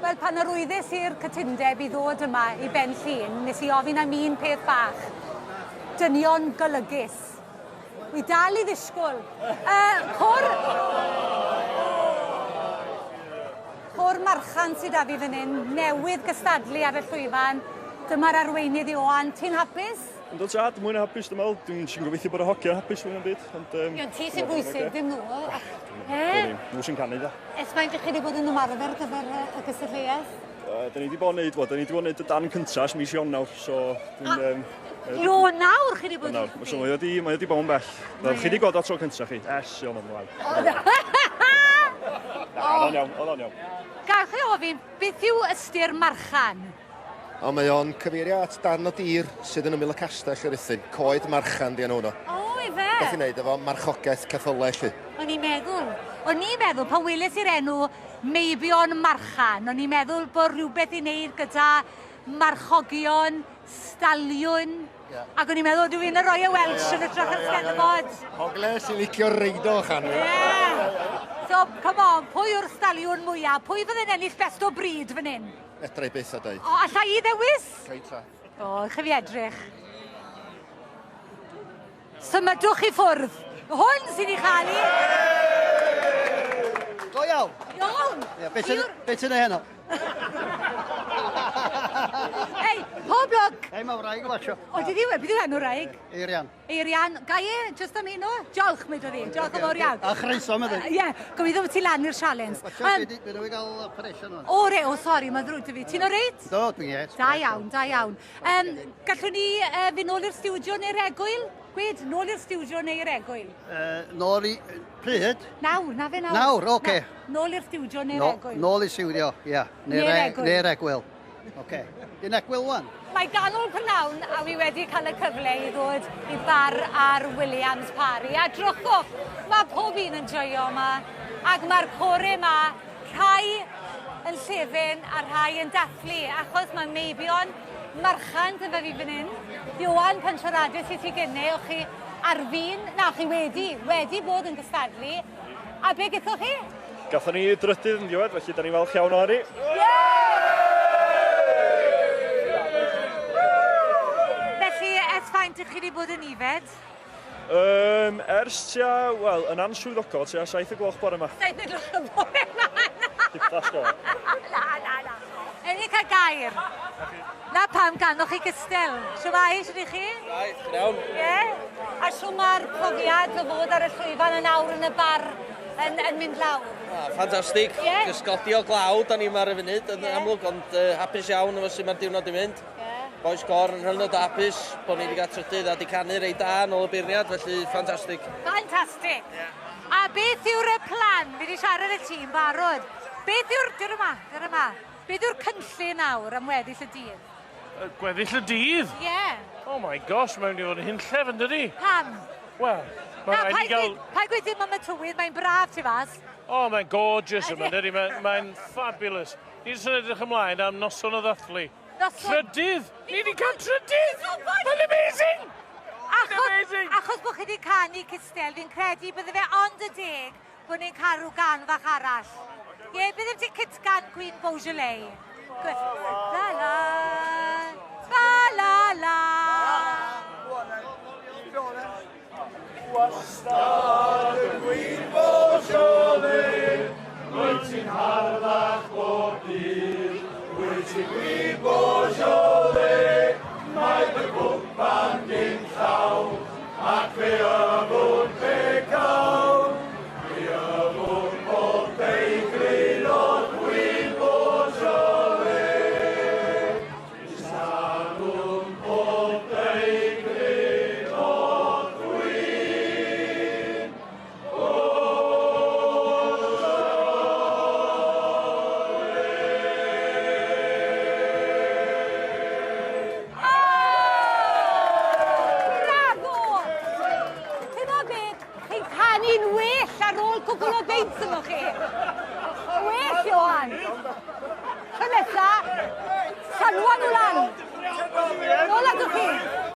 Wel, pan arwyddes i'r cytundeb i ddod yma i Ben Llŷn, nes i ofyn am un peth bach. Dynion golygus. Wi dal i ddisgwyl. Uh, côr... Côr Marchan sydd â fi fan hyn, newydd gystadlu ar y llwyfan. Dyma'r arweinydd Ioan. Ti'n hapus? Yndw tad, mwy na hapus dwi'n meddwl. Dwi'n sy'n gobeithio bod y hogiau'n hapus fwy na'm byd. Ond, Ie, ti sy'n bwysig, dim nhw. E? Nhw sy'n canu da. Ers faint ych chi wedi bod yn ymarfer ar gyfer y gystadleuaeth? Da ni wedi bod yn neud, wel, da ni wedi bod yn neud y dan cyntaf ers mis Ionawr, so dwi'n... Ionawr chi wedi bod yn Ionawr. So mae wedi, mae wedi bod yn bell. Mae chi wedi gweld o tro cyntaf chi, ers Ionawr mlaen. Na, oedd o'n iawn, oedd o'n iawn. Ga chi ofyn, beth yw ystyr marchan? O, mae o'n cyfeirio at darn o dir sydd yn ymyl y castell yr Rhuthun. Coed Marchan 'di enw hwnnw. O, ife? Beth i wneud efo marchogaeth ceffylau 'lly. O'n i'n meddwl, o'n i'n meddwl pan weles i'r enw Meibion Marchan, o'n i'n meddwl bod rhywbeth i wneud gyda marchogion, staliwn, yeah. Ac o'n i'n meddwl, dwi yn y Royal Welsh yn ytrach yn Steddfod. Hogle sy'n licio reido, chan. Yeah. So, come on, pwy yw'r staliwn mwyaf? Pwy fydd yn ennill best o bryd fan hyn? Fedra i byth a deud. O, alla i ddewis? Cei ta. O, chi fi edrych. Symudwch i ffwrdd. Hwn sy'n ei chael i. Go iawn. Iawn. Ie, beth sy'n be ti'n ei heno? Ei, pob lwc. Ei, mae wraig yn watcho. O, di ddiwe, beth yw enw wraig? Eirian. Eirian, gai e, jyst am heno? Diolch, mi dod i. Diolch yn fawr iawn. A chroeso, mi dod. Ie, gobeithio bod ti lan i'r sialens. Watcha, dwi wedi cael operation o'n. O, re, o, sori, mae'n ddrwg dy fi. Ti'n o reit? Do, dwi'n iet. Da iawn, da iawn. Um, gallwn ni uh, fynd nôl i'r stiwdio neu'r egwyl? Gwed, nôl i'r stiwdio neu'r egwyl? Uh, nôl i... Pryd? Nawr, na fe nawr. Nawr, oce. Okay. Nôl i'r stiwdio neu'r egwyl? Nôl i'r stiwdio, ia. Yeah. Neu'r egwyl. Neu'r egwyl. Oce. Dyn egwyl wan? Mae ganol prynawn a wi wedi cael y cyfle i ddod i bar ar Williams Parry. A drychwch, mae pob un yn joio yma. Ac mae'r core yma, rhai yn llefyn a rhai yn dathlu, achos mae meibion marchant efo fi fan hyn. Ioan, pan siaradus i ti gynne, o'ch chi ar fin, na, chi wedi, wedi bod yn gystadlu. A be gythoch chi? Gathon ni drydydd yn diwedd, felly da ni'n falch iawn o hynny. Felly, ers faint ych chi wedi bod yn ifed? Um, ers tua, wel, yn answyddogol, tua 7 o gloch bore yma. 7 o gloch y bore yma? Diplas do. Na, na, na. Ewn ni cael gair. Na pam ganoch chi gystel. Shwmae, shwt i chi? Right, chi'n iawn? Ie? Yeah. A shw mae'r profiad o fod ar y llwyfan yn awr yn y bar yn, yn mynd lawr? Ah, ffantastig. Yeah. Cysgodi o glaw, da ni yma ar y funud, yn yeah. amlwg, ond hapus iawn efo sut mae'r diwrnod i fynd. Yeah. Boys Gor yn hynod o hapus bod ni wedi cael trydydd a di canu reit da yn ôl y beirniad, felly ffantastig. Ffantastig. Yeah. A beth yw'r y plan? Fi wedi siarad y tîm barod. Beth yw'r... Dyr yma, dyr yma. Beth yw'r cynllun nawr am weddill y dydd? Gweddill y dydd? Ie. Yeah. Oh my gosh, mae'n mynd i fod yn hunllef yn dydi? Pam? Wel, mae'n rhaid i gael... Paid gweud dim am y tywydd, mae'n braf tu fas. O, oh, mae'n gorgeous yma, dydi? Mae'n mae fabulous. Ni jyst yn edrych ymlaen am noson o ddathlu. Noson... Trydydd! Ni wedi cael trydydd! Mae'n amazing! Achos, amazing! Achos bod chi wedi canu cystel, fi'n credu bydde fe ond y deg bod ni'n cael rhyw gan fach arall. Ie, beth am ti cytgan Gwyn Beaujolais? La la, la la la. Wastad y gwin Beaujolais, rwyt ti'n harddach bob dydd. Rwyt ti'n gwin Beaujolais, mae dy gwpan di'n llawn, ac fe yfwn fe gawn. Fe yfwn pob deigryn o'r gwin Beaujolais. Isalwm pob deigryn o'r gwin Bravo! Ti'n meddwl beth? Chi'n canu'n well ar ôl cwpl o beints efo chi. Well, Johan. Tro nesa, llanwa nhw lan. Nôl atoch chi.